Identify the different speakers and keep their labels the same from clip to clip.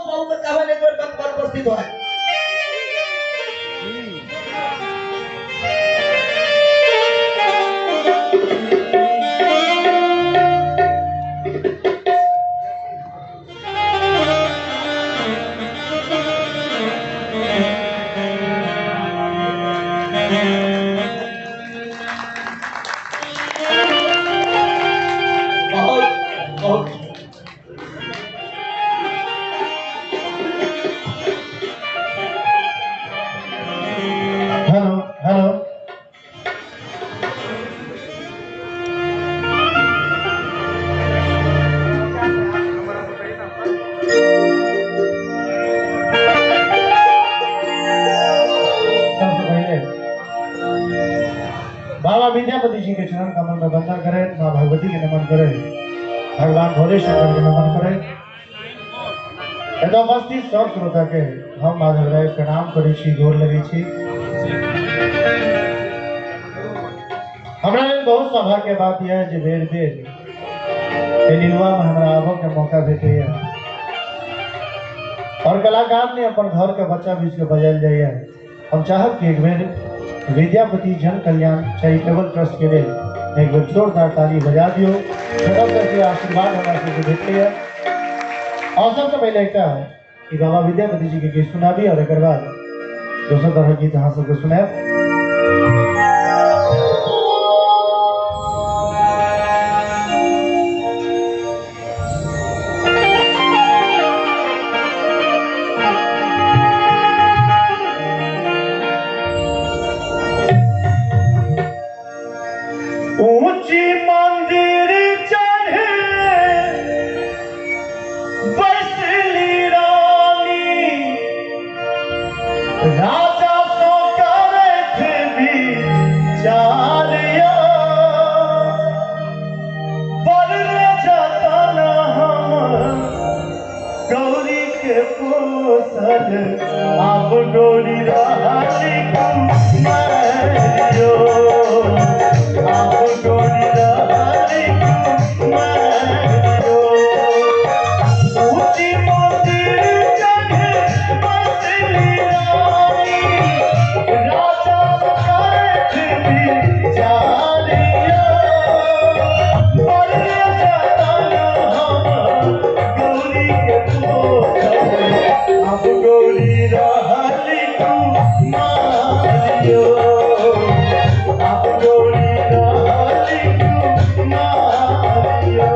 Speaker 1: बाबू के कहबनि एक बेर मंच पर उपस्थित होय। बहुत बहुत
Speaker 2: हेलो हेलो। सबसे पहले बाबा विद्यापति जी के चरण कमल में वंदन करें, माँ भगवती के नमन करें, भगवान भोले शंकर के नमन करें। एतऽ उपस्थित सब श्रोता के हम माधव राय प्रणाम करै छी, गोर लगै छी। हमरा लेल बहुत सौभाग्य के बात यह है जे बेर बेर एहि लीलुआ में हमरा आबऽ के मौका भेटैया और कलाकार ने अपन घर के बच्चा बीच के बजायल जाइए। हम चाहब कि एक बेर विद्यापति जन कल्याण चैरिटेबल ट्रस्ट के लेल एक बेर जोरदार ताली बजा दियौ। सबके आशीर्वाद हमरा सबके भेटैया। और सबसे पहले एक कि बाबा विद्यापति जी के गीत सुनाबी और एक बाद दोसर तरह गीत अहाँ सबके सुनायब। ऊंची मंदिर चढ़े बसली रानी, राजा सो करत विचारिया, पर जतन हम गौरी के पोसल, अब गौरी रहली कुमारियो, अब गौरी रहली कुमारियो। ऊंची मंदिर चढ़े बसली रानी, राजा करत विचारिया, पर जतन हम गौरी के पोसल, अब गौरी रहली कुमारियो, अब गौरी रहली कुमारियो।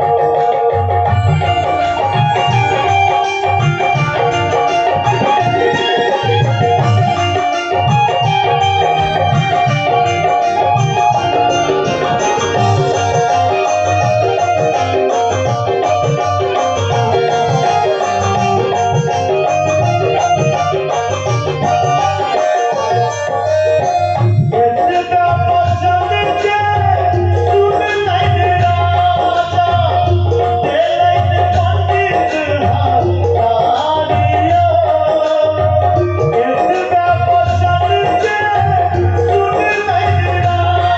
Speaker 2: एतबा वचन जे सुनलनि राजा, देलनि पंडित हकारियो। एतबा वचन जे सुनलनि राजा,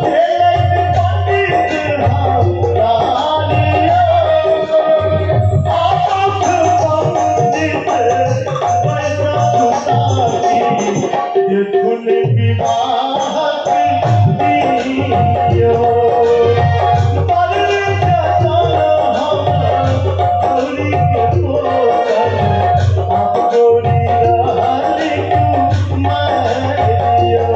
Speaker 2: देलनि पंडित हकारियो। आपस पंडित पैसा ताकी, देखुन विवाहक दियो। पर जतन हम गौरी के पोसल, अब गौरी रहली कुमारियो।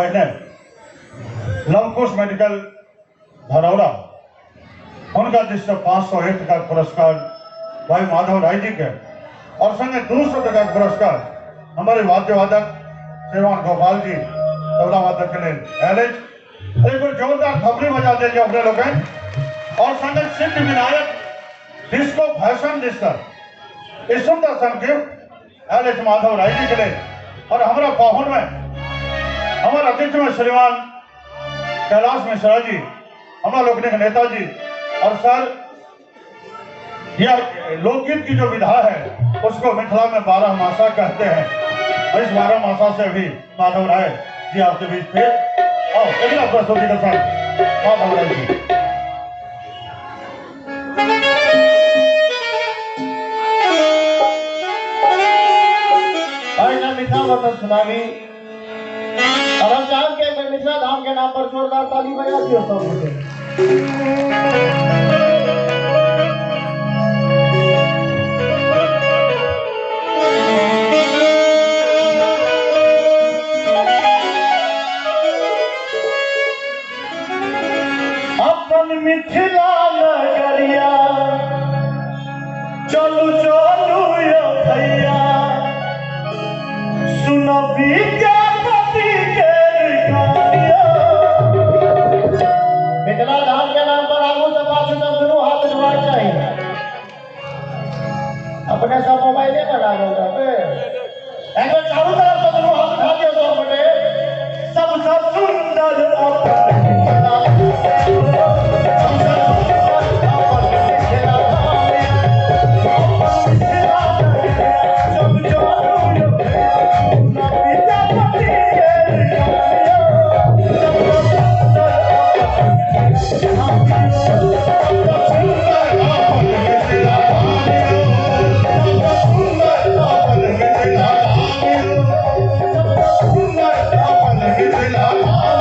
Speaker 3: पहिने लवकुश मेडिकल धरौरा हुनका दिससँ 501 टका पुरस्कार भाई माधव राय जी के और संगे 200 टका पुरस्कार हमारे वाद्यवादक श्रीमान गोपाल जी तबला वादक के लेल आयल अछि। एक बेर जोरदार थपड़ी बजा देल जाओ अपने लोकनि। और संगे सिद्ध विनायक डिस्को फैशन दिससँ ई सुंदर सन गिफ्ट आयल अछि माधव राय जी के लेल। और हमारा पाहुन में हमारे अतिथि में श्रीमान कैलाश मिश्रा जी, हमारा लोकनिक नेताजी। और सर यह लोकगीत की जो विधा है उसको मिथिला में 12 मासा कहते हैं और इस 12 मासा से भी माधव राय जी आपके बीच थे। और अगला प्रस्तुति के साथ माधव राय जी।
Speaker 2: मिथिला वर्णन सुनावी और हम चाहते के एक मिथिला धाम के नाम पर जोरदार ताली बजा दियो सब मुझे। अपन मिथिला नगरिया चलू चलू यो भैया, सुनो विद्यापति के गानिया। मिथिला धाम के नाम पर आगू से पाछू सब दुनू हाथ उठबाक चाही। अपने सब मोबाइले पर लागल रहबे, एक बार चारू तरफ से दुनू हाथ उठा दियौ सब गोटे। सबसे सुंदर अपन मिथिला, सबसे सुंदर अपन मिथिला धाम, अपन मिथिला चलू चलू यो भैया, विद्यापति के गानिया। सबसे सुंदर अपन मिथिला धाम,
Speaker 3: सुंदर अपन मिथिला धाम, सुंदर अपन मिथिला धाम, सुंदर अपन मिथिला धाम।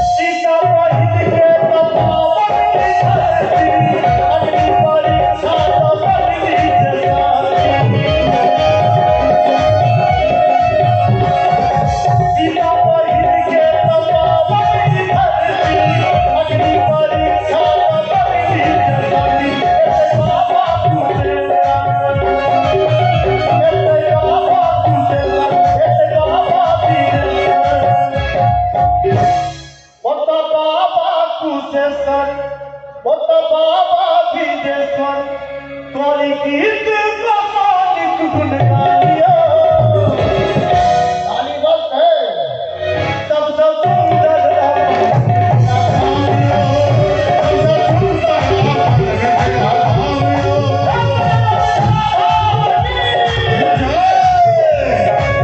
Speaker 2: सीता पहिन के तपावन धरती, अग्नि परीक्षा तपस्वी साथी। सीता पहिन के तपावन धरती, अग्नि परीक्षा तपस्वी साथी। बाबा कुशेश्वर, बाबा कुशेश्वर, बाबा वीरेश्वर, ओत बाबा कुशेश्वर, ओत बाबा विदेश्वर, तोरी गीत कसानिक गुण गालियो। ताली बस है। सबसे सुंदर अपन मिथिला धाम,
Speaker 3: सबसे सुंदर अपन मिथिला धाम। जय।
Speaker 2: सबसे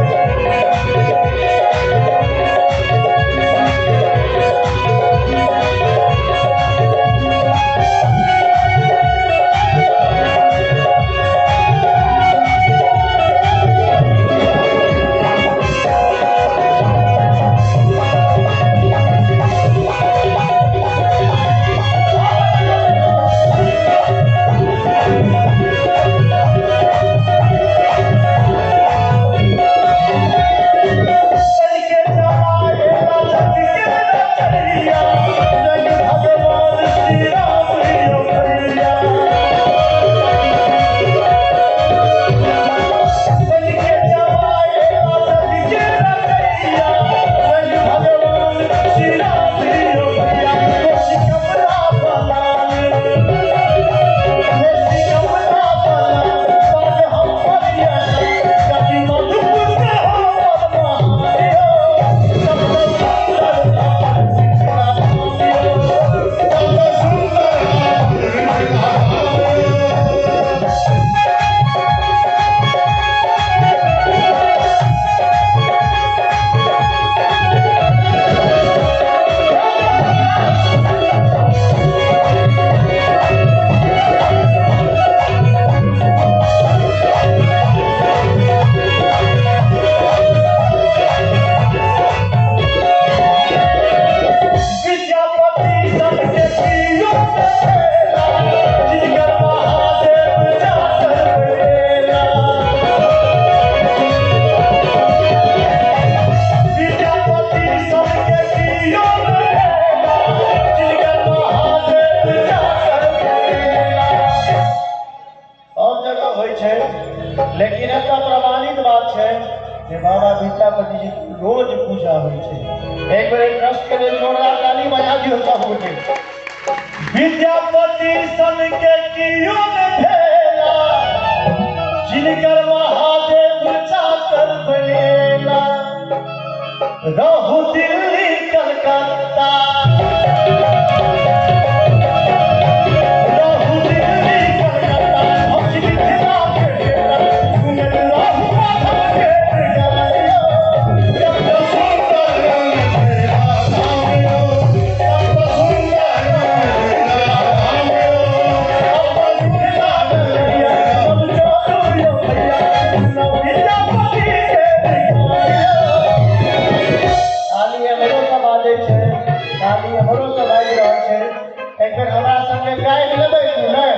Speaker 2: जे बाबा विद्यापति जी रोज पूजा होइ छै। एक बेर ट्रस्ट के लेल जोरदार ताली बजा दियौ सब गोटे। विद्यापति सन के कियो ने भेला, जिनकर महादेव चाकर बनेला, रहु दिल्ली कलकत्ता, रहु दिल्ली कलकत्ता, हम मिथिला के बेटा, सुनल रहु माधव के गायो। अपन मिथिला नगरिया, सब चलू यो भैया, सुनब विद्यापति के गायो। ताली हमरो सब बाजै छै, ताली हमरो सब बाजि रहल छै। एक बेर हमरा संगे गाबि लेबै कि नहि?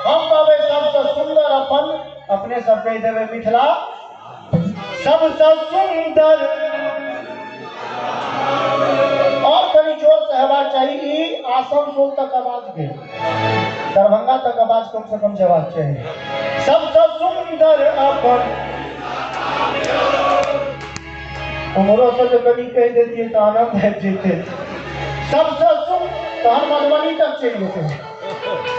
Speaker 2: हम कहबै सबसँ सुन्दर अपन, अपने सब कहि देबै मिथिला सबसँ सुन्दर। और कनि जोर से हेबाक चाही, ई आसनसोल तक आवाज गेल, दरभंगा तक आवाज कम से कम जबाक चाही। सबसँ सुन्दर अपन, उम्हरो से जे कनि कहि देतियै तऽ आनन्द आबि जैतै। सबसँ सुन्दर, तहन मधुबनी तक चलि जेतै।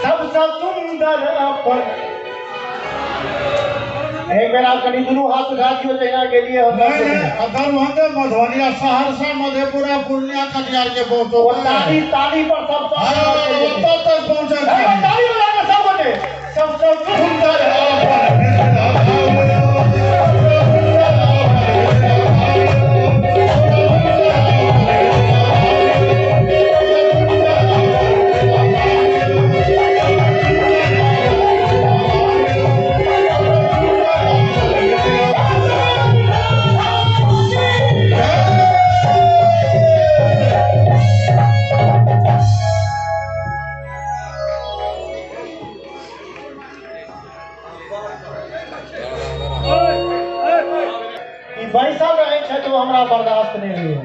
Speaker 2: सबसँ सुन्दर अपन। एक बेर आप कनि दुनू हाथ उठा दियौ जहिना गेलियै हम।
Speaker 3: नहीं नहीं, दरभंगा, मधुबनी, सहरसा, मधेपुरा, पूर्णिया, कटिहार के पहुंचो।
Speaker 2: ओ ताली ताली पर सबसँ
Speaker 3: हाँ, ओतऽ तक पहुंचे।
Speaker 2: एक बेर ताली बजा कऽ सब गोटे सबसँ सुन्दर
Speaker 3: अपन मिथिला
Speaker 2: ई बैसल रहै छथि, ओ हमरा बर्दाश्त नहि होइए।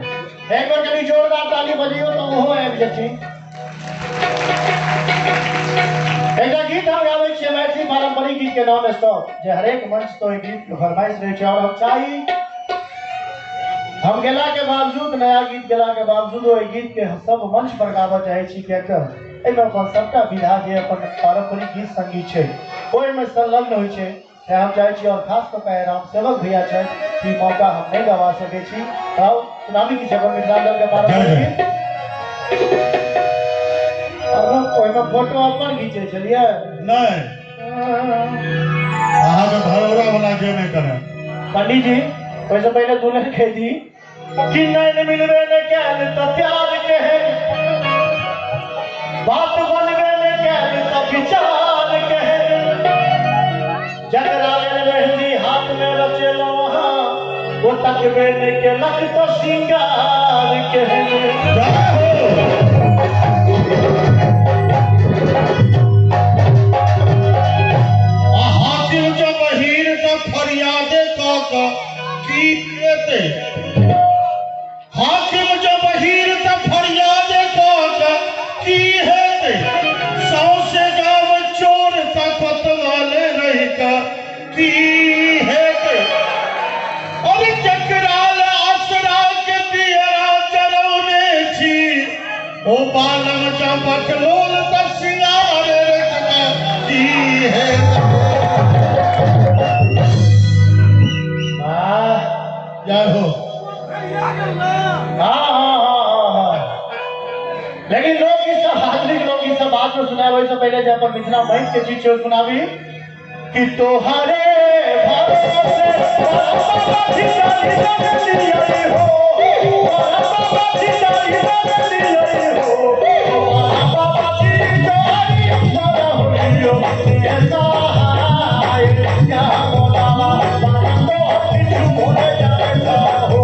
Speaker 2: एक बेर कनि जोरदार ताली बजैयौ तऽ ओहो आबि जेथिन। एकटा गीत हम गाबै छियै, मैथिली पारंपरिक गीत के नॉन स्टॉप, जे हरेक मंच तो ओहि गीत के फरमाइश रहै छै। और हम चाही हम गेला के बावजूद, नया गीत गेला के बावजूद ओहि गीत के सब मंच पर गाबऽ चाहै छी, किएक तऽ एहिमे अपन सबटा विधा जे अपन पारंपरिक गीत संगीत छै ओहिमे संलग्न होइ छै। तेँ हम चाहै छी, और खास कऽ कऽ राम सेवक भैया छथि, ई मौका हम नहि गवा सकै छी। आउ सुनाबी किछु अपन मिथिलांचल के पारंपरिक गीत। ओहिमे फोटो अपन घीचै छलियै?
Speaker 3: नहीं, अहाँके धरोहरा वाला जे नहि करे।
Speaker 2: पंडित जी ओहिसँ पहिले दुल्हन कहि दी कि नैन मिलबे ने कैल तऽ प्यार के है, बात बनबे ने कैल तऽ विचार के है, जकरा लेल मेहंदी हाथ में रचेलहुँ अहाँ, ओ तकबे ने केलक तऽ श्रृंगार के है।
Speaker 3: जय हो। आ हाकिम जब बहीर तऽ फरियादे कऽ कऽ की हेतै? हाकिम जब बहीर तऽ फरियादे कऽ कऽ की हेतै? सौंसे गाम चोर तऽ कोतवाले रहि कऽ की हेतै? और जकरा ले आसरा के दियरा जरौने छी, ओ बालम जब बकलोल तऽ सिंगार रख कऽ की हेतै?
Speaker 2: वाह,
Speaker 3: जय हो।
Speaker 2: हाँ हाँ हाँ हाँ हाँ। लेकिन लोकगीत सब, आधुनिक लोकगीत सब बाद में सुनाए, ओहिसँ पहिले जे अपन मिथिला माटि के चीज छै ओ सुनाबी। कि तोहरे भरोसे बाबा जी दारी हो, बाबा जी दारी हो, बाबा जी दारी होइयो, सहाय क्या बोलावा, तो किछु बोले जाए हो।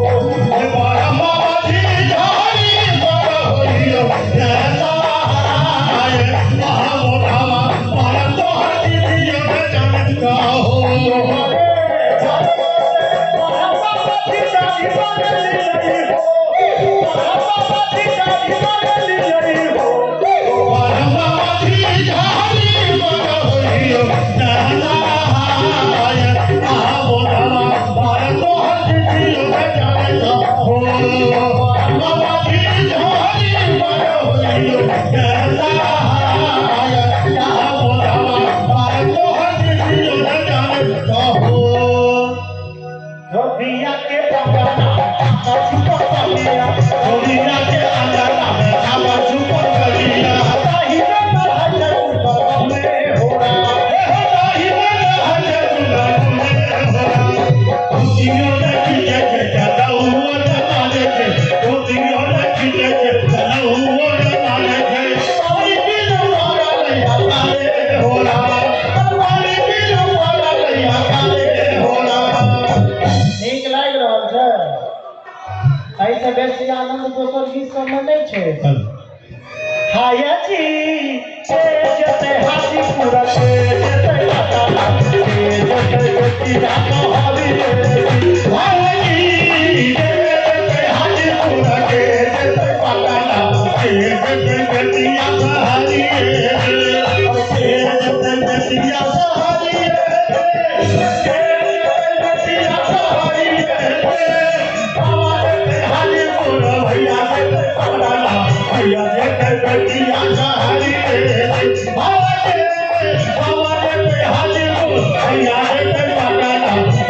Speaker 3: बाबा जी झारी बाबा होइयो, सहाय महामोठावा, मारा तोहर दीदियो न जान का हो। बाबा जी झारी बाबा होइयो, होला पानी पीलो वाला भैया काले होला।
Speaker 2: नीक लागि रहल छै। एहिसँ बेसी आनंद दोसर गीत सबमे नहि छै। हाय जी से जते हाजीपुर से जते पटना से जते बेतिया मोहाली
Speaker 3: हाय जी जते हाजीपुर के जते पटना से जते बेतिया मोहाली से जते बेतिया मोहाली से जते बेतिया मोहाली बाबा जते हाजीपुर भैया जते पटना भैया जते बेतिया मोहाली बाबा जते हाजीपुर भैया जते पटना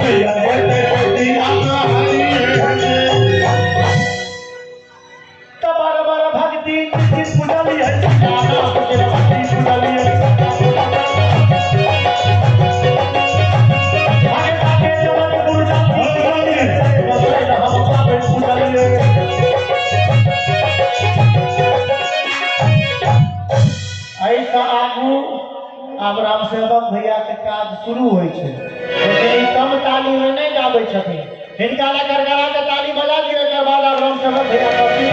Speaker 3: भैया जते बेतिया मोहाली।
Speaker 2: बार बार भक्ति की पूजली है भक्ति पूजली है आगे आगे जनकपुर जाती हम पावे पूजली है। एहिसँ आगू आब रामसेवक भैया के काज शुरू होइ छै, लेकिन ई कम ताली में नहि गाबै छथिन। हिनका लए गड़गड़ा के ताली बजा दियौ। एकर बाद आब रामसेवक भैया कहथिन।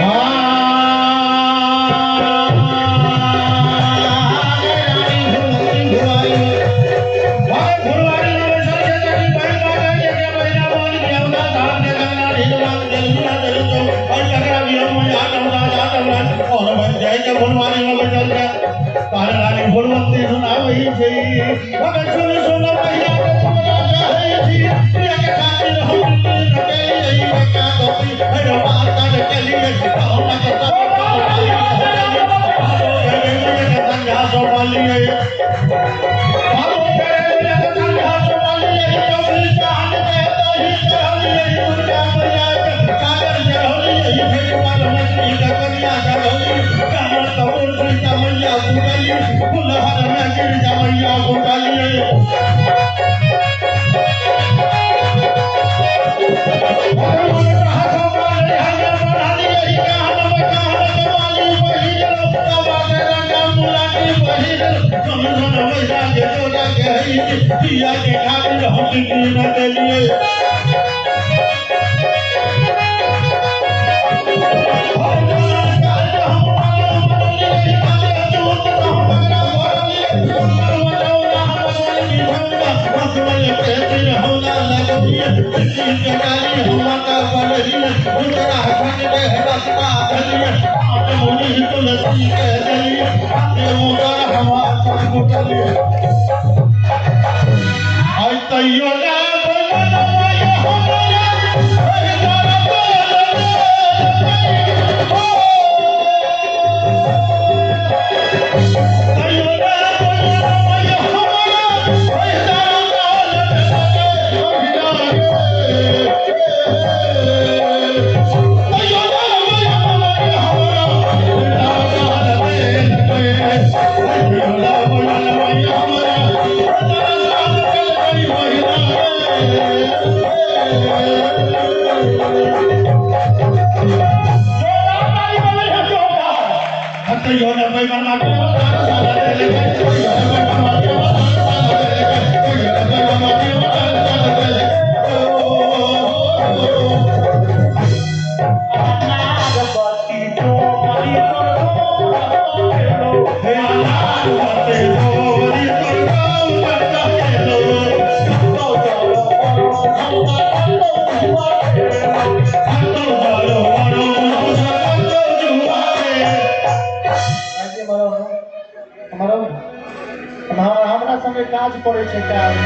Speaker 2: हमरा संगे काज पड़े छै काज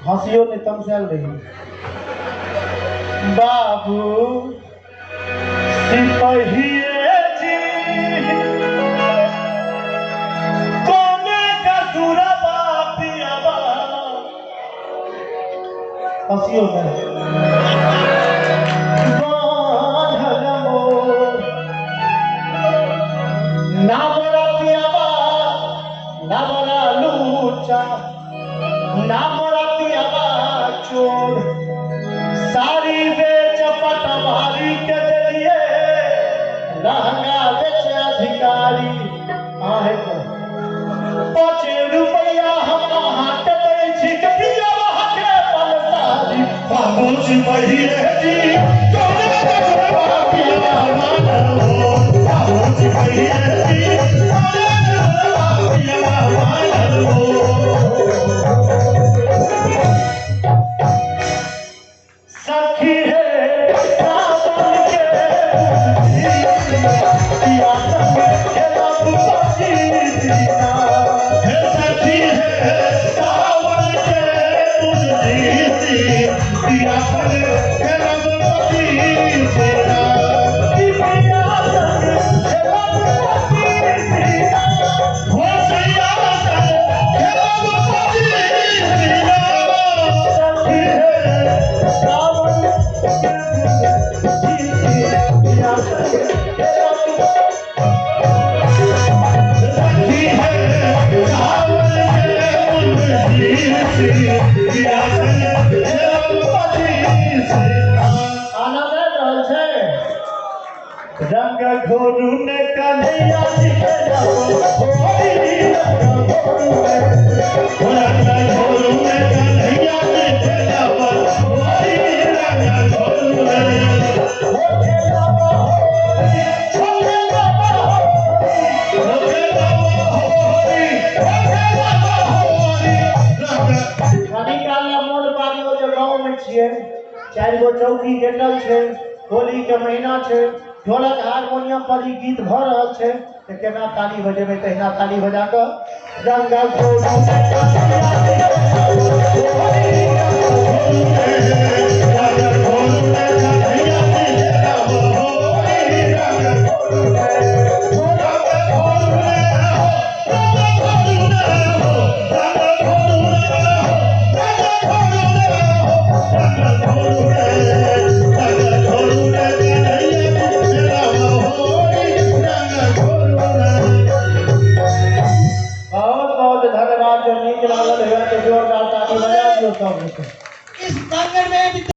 Speaker 2: हंसियो नहीं तमसायल रही। बाबू सिपहिए जी कोने का सुरबा पियाबा हंसियो नहीं बांधल मोर ना मोरा पियाबा ना मोरा लूचा ना मोरा पियाबा चोर सारी बेच पटवारी के दिए लहंगा बेच अधिकारी आहे घोरू ने कन्हैया जी के होरी रंगा घोरू ने,
Speaker 3: रंगा घोरू ने कन्हैया जी के होरी रंगा घोरू ने।
Speaker 2: हो खेला होरी, हो खेला होरी,
Speaker 3: हो खेला होरी, हो खेला होरी रंगा।
Speaker 2: कनी काल ला मोन पारियो जे गाँव में छियै, 4 गो चौकी गेटल छै, होली के महीना छै, ढोलक हारमोनियम पर ई गीत भऽ रहल छै, तऽ केना ताली बजेबै तहिना ताली बजा कऽ रंगा घोरू ने कन्हैया जी के होरी
Speaker 3: रंगा घोरू ने कन्हैया जी के होरी रंगा घोरू ने, रंगा घोरू ने हो, रंगा घोरू ने हो, रंगा घोरू ने हो, रंगा घोरू ने हो, रंगा घोरू ने, रंगा घोरू ने कन्हैया जी के होरी रंगा घोरू ने।
Speaker 2: बहुत बहुत धन्यवाद। जो नीक लागल है तो जोरदार ताली बजा दियौ सब।
Speaker 1: इस प्रांगण में।